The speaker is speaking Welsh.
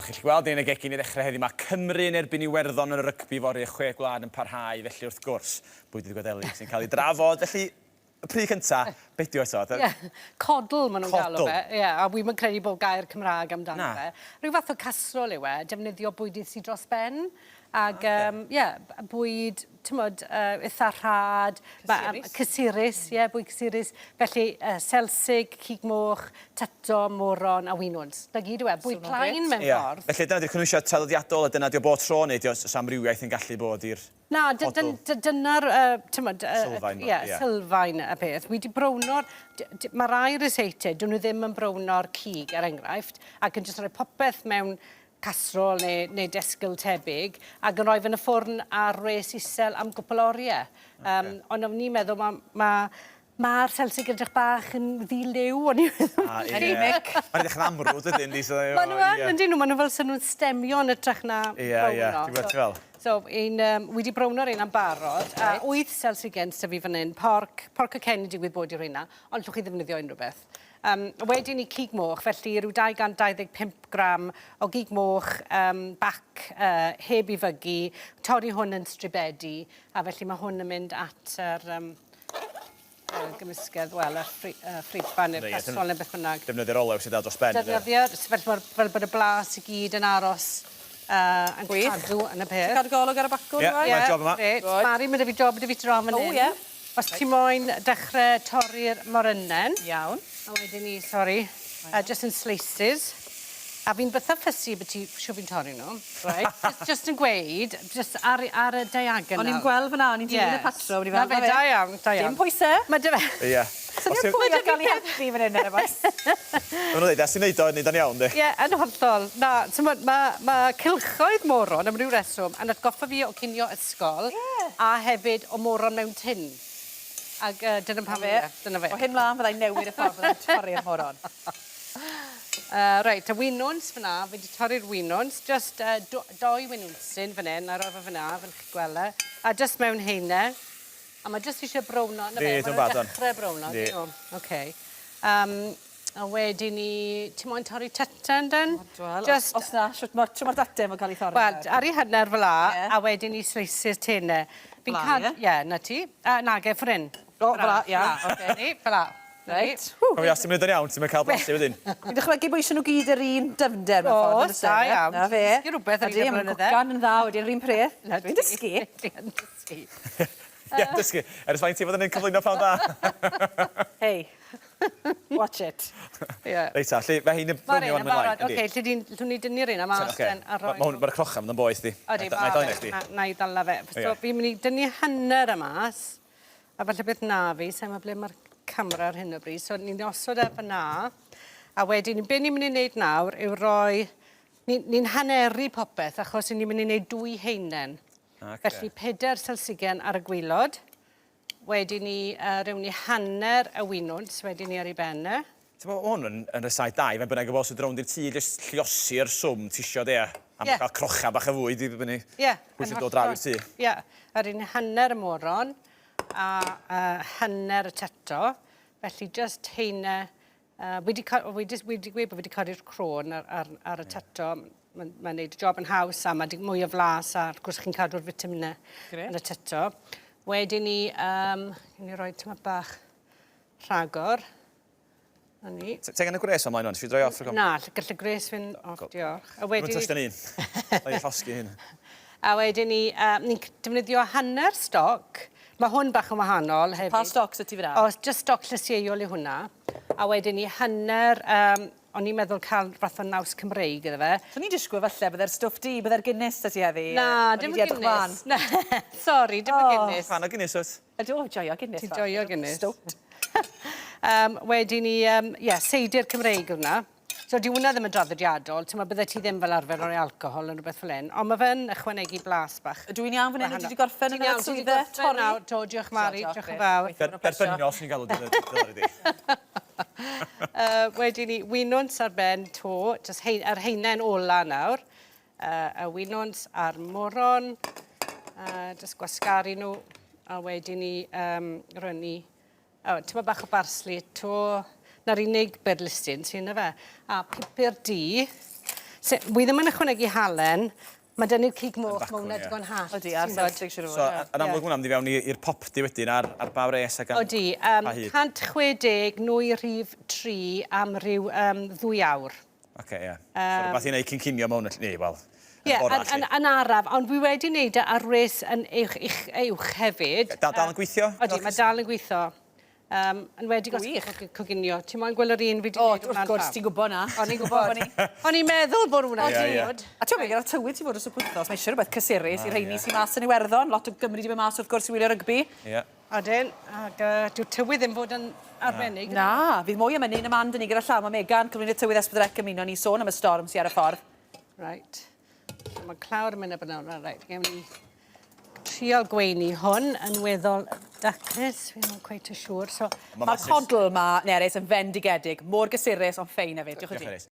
Chi'n gallu gweld ni yn y gegin i ddechrau heddiw. Mae Cymru yn erbyn Iwerddon yn y rygbi fory, y chwe gwlad yn parhau, felly wrth gwrs, bwydydd Gwyddelig sy'n cael ei drafod. Felly, y pryd cynta, be di o eto? Ie, coddle maen nhw'n galw fe. Ie, a wi'm yn credu bod gair Cymraeg amdano fe. Rhyw fath o casserole yw e, defnyddio bwydydd sy dros ben. Ag yym ie, bwyd, t'mod, yy itha rhad. Cysurus. Cysurus, ie, bwyd cysurus. Felly yy selsig, cig moch, tato, moron a winwns. 'Na gyd yw e. Bwyd plaen mewn ffordd. Ie. Felly dyna 'di'r cynhwysiad traddodiadol a dyna 'di o bob tro neu 'di o o's amrywiaeth yn gallu bod i'r Na, dyna'r yy t'mod yy Sylfaen ie, sylfaen y peth. Wi 'di browno'r ma' rai ryseitiau, 'dyn nhw ddim yn browno'r cig er enghraifft, ac yn jyst rhoi popeth mewn casserole neu, neu desgl tebyg, ac yn rhoi fe yn y ffwrn ar wres isel am gwpl o oriau. Okay. Um, ond o'n i'n meddwl, mae ma, mae'r selsig edrych bach yn ddi-liw, o'n i'n meddwl. Ah, ie. Mae'n edrych yn amrwd ydyn, di. So, Maen nhw yn, yndyn nhw, maen nhw fel sy'n nhw'n stemio yn ytrach na Ie, ie, dwi'n gweld ti fel. So, un, um, wedi browno'r un am barod, a right. 8 selsigen sy fi fan hyn, porc, porc y cen i digwydd bod i'r rheina, ond llwch chi ddefnyddio unrhyw beth. Yym, wedyn i cig moch, felly ryw 225 gram o gig moch yym bac yy heb 'i fygu, torri hwn yn stribedi, a felly ma' hwn yn mynd at yr yym y gymysgedd, wel, y ffri- y ffriban neu'r casserole neu beth bynnag. Defnyddio'r olew sydd dal dros ben. Defnyddio'r, felly ma'r fel bod y blas i gyd yn aros yy yn cadw yn y peth. Ti'n cadw golwg ar y bacwn rŵan? Ie, mae'n job yma. Grêt. Mari, ma' 'da fi job 'da fi draw fan 'yn. O ie. Os ti moyn dechre torri'r morynen. Iawn. A wedyn 'ny, sori, jyst yn slices. A fi'n bytha fussy byti shwt fi'n torri nhw. Reit. Jyst jyst yn gweud, jyst ar ar y diagonal. O'n i'n gweld fan 'na, o'n i'n dilyn y patrwm, o'n i fel 'Na fe, da iawn, da iawn. Dim pwyse. Ma' 'da fe. Ie. Syniad pwy all ga'l 'i helpu fan 'yn nawr bois. Ma' nw'n ddeud os ti'n neud o neud o'n iawn 'de? Ie, yn hollol. Na, t'mod ma' ma' cylchoedd moron am ryw reswm yn atgoffa fi o cinio ysgol. Ie. A hefyd o moron mewn tin. Ag yy dyna pam fe. Ie, dyna fe. O hyn mlan fyddai'n newid y ffordd fyddai'n torri'r moron. Yy reit, y winwns fan 'na, fi 'di torri'r winwns, jyst yy do- dou winwnsyn fan 'yn, a roi fe fan 'na, fel chi'n gwel' e. A jyst mewn haene. A ma' jyst isie browno, 'na fe, ma' nw'n dechre browno, ydyn nhw? Oce. Yym, a wedyn 'ny, ti moyn torri taten den? Wel, os os na, shwt ma' shwt ma'r daten fod ca'l 'i thorri Wel, ar 'i hanner fel 'a, a wedyn 'ny sleisus tene. Fi'n cad-... Ie, 'na ti. Yy, nage, ffor 'yn. O, fel 'a, iawn, oce. 'Na ni, fel 'a. Reit. Cofia, os ti'n mynd yn iawn, ti'm yn cael blasu wedyn. Fi'n dychmygu bod eisiau nhw gyd yr un dyfnder mewn ffordd. Oes, da iawn. Na fe. Dysgu rhywbeth ar hyd y blynydde. Ydy, mae'n gwcan yn dda wedyn yr un peth. Dwi'n dysgu. Ti'n dysgu. Ie, dysgu. Ers faint ti fod yn cyflwyno pnawn da? Hei, watch it. Ie. Reit ta, lle, mae hein yn brownio wan mlaen. Oce, lle di'n, llwn ni dynnu'r un am mas den a rhoi... Mae'r crochan yn boeth di. Odi, ma' Na i ddala fe. So fi'n mynd i dynnu hanner y mas. A falle beth na fi, sa i'n gwbod ble mae'r camera ar hyn o bryd. So ni'n osod e fyna. A wedyn, be ni'n mynd i wneud nawr yw roi... Ni'n ni haneru popeth, achos ni'n mynd i wneud dwy heinen. Okay. Felly pedair selsigen ar y gwylod. Wedyn ni uh, rewn ni hanner y winwns, wedyn ni ar ei ben e. Ti'n meddwl, ma' hwn yn yn rysáit da i faint bynnag o bobl sydd rownd i'r tŷ, jyst lluosi'r swm tisio de, a Ie. cael crochan bach o fwyd i fyny. Ie. Pwy sy'n dod draw i'r tŷ. Ie, yr un hanner y moron a uh, hanner y tato. Felly just heine, uh, wedi, wedi, wedi gweud bod wedi codi'r crôn ar, ar, ar y tato. Mae'n ma neud y job yn haws a mae mwy o flas a wrth gwrs chi'n cadw'r fitaminau yn y tato. Wedyn ni, um, ni roi tyma bach rhagor. Na ni. Ti angen y gwres ymlaen wan? Ti droi off? Na, gall y gwres fynd off, diolch. A wedyn... Dwi'n tystio'n un. Mae'n llosgi hyn. A wedyn ni, ni'n defnyddio hanner stoc. Mae hwn bach yn wahanol hefyd. Pa stoc sydd ti fyna? O, just stoc llysieuol yw hwnna. A wedyn ni hanner, um, o'n i'n meddwl cael fath o naws Cymreig iddo fe. So ni'n disgwyl falle bydde'r stwff di, bydde'r Guinness 'da ti heddi. Na, dim y Guinness. Na, sori, dim y Guinness. Fan o Guinness oes? Ydw, o, joio Guinness. Ti'n joio Guinness? Stoked. um, wedyn ni, um, yeah, seidir Cymreig hwnna. So di hwnna ddim yn draddodiadol, ti'n bydde ti ddim fel arfer o'i alcohol yn rhywbeth fel hyn, ond mae fe'n ychwanegu blas bach. Ydw i'n iawn fan hyn? Ydw i wedi gorffen yn y swyddfa torri? Do, diolch Mari, diolch yn fawr. Derbyniol sy'n galw dy di. Wedyn ni, winwns ar ben to, just hein, yr heinen ola nawr. Y winwns a'r moron, jyst gwasgaru nhw, a wedyn ni um, rynnu, oh, tyma bach o barsli to, na'r unig berlistyn sy'n yna fe, a pupur du. Se, wi ddim yn ychwanegu halen. Mae dynnu'r cig moch, Yn mae hwnna facwn, ie. digon hallt. Odi, a'r ti'n gwbod. selsig siŵr o So, fod. yn amlwg hwnna'n mynd i fewn i'r popty wedyn ar, ar ba wres ac am Odi, um, pa hyd. 160 nwy rhif 3 am ryw um, ddwy awr. Oce, ie. So, rhywbeth i wneud cyn cinio mewn, neu, wel, yn Ie, bora, yn, yn, lly. yn araf, ond dwi wedi wneud e ar wres yn uwch, uch, uwch hefyd. Dal yn gweithio? Odi, mae dal yn gweithio. Um, yn wedi gos Gwych. coginio. Ti'n moyn gweld yr un fi wedi O, wneud wrth gwrs, ti'n gwybod na. O'n i'n gwybod. O'n i'n meddwl bod hwnna'n Ie, ie. dod. A ti'n gwybod, gyda'r tywydd ti'n fod dros y pwythnos, mae eisiau rhywbeth cysurus i'r rheini sy'n mas yn Iwerddon. Lot o Gymry 'di mynd mas wrth gwrs i wylio rygbi. Ie. Odyn, ac uh, dyw'r tywydd ddim fod yn arbennig. Na, fydd mwy am hynny yn y man 'dyn ni gyda llaw. Mae Megan, cyflwynydd tywydd S4C ymuno ni sôn am y storm sy ar y ffordd. Right. So mae clawr yn mynd ar nawr. Right, gewn ni trial gweini hwn yn weddol daclus. Fi ddim yn cweit yn siŵr. So, Ma' Mae'r masys. codl ma, Nerys, yn fendigedig. Mor gysurus, ond ffein hefyd. Diolch i Diolch, ti. Nerys.